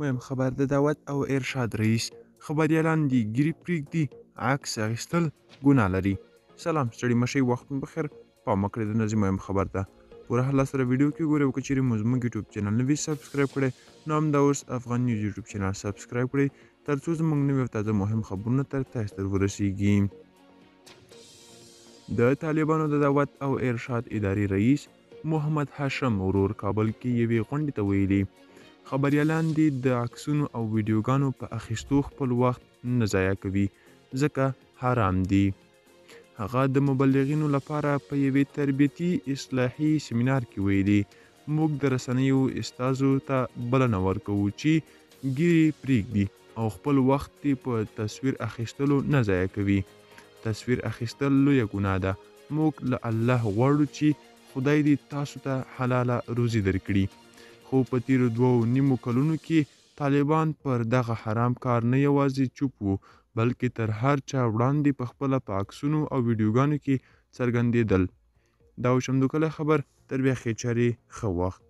مهم خبر د دعوت او ارشاد رئیس خبریالان دې ږیرې پرېږدي، عکس اخیستل ګناه لري. سلام ستړي مشئ وخت مو پخیر. پام وکړئ د نظم مهم خبر ته پوره حل سره ویډیو کې ګورئ او که چیرې مو زموږ یوټیوب چینل نه وي سبسکرایب کړی نو همدا اوس افغان نیوز یوټیوب چینل سبسکرایب کړئ ترڅو زموږ نوي او تازه مهم خبرونه تر تاسو تر ورسیږي. د طالبانو د دعوت او ارشاد ادارې رئیس محمد هاشم ورور کابل کې یوې غونډې ته ویلي، خبریالان دې د عکسونو او ویډیوګانو په اخیستو خپل وخت نه ضایع کوي، ځکه حرام دي. هغه د مبلغینو لپاره په یوې تربیتي اصلاحي سیمینار کې ویلي، موږ د رسنیو استازو ته بلنه ورکوو چې ږیرې پرېږدي او خپل وخت دې په تصویر اخیستلو نه ضایع کوي. تصویر اخیستل لویه ګناه ده، موږ له الله غواړو چې خدای دې تاسو ته حلاله روزي درکړي. خو په تېرو دوو نیمو کلونو کې طالبان پر دغه حرام کار نه یوازې چوپ وو، بلکې تر هر چا وړاندې په خپله په عکسونو او ویډیوګانو کې څرګندېدل. دا و چمتو کلی خبر، تر بیا ښې چارې، ښه وخت.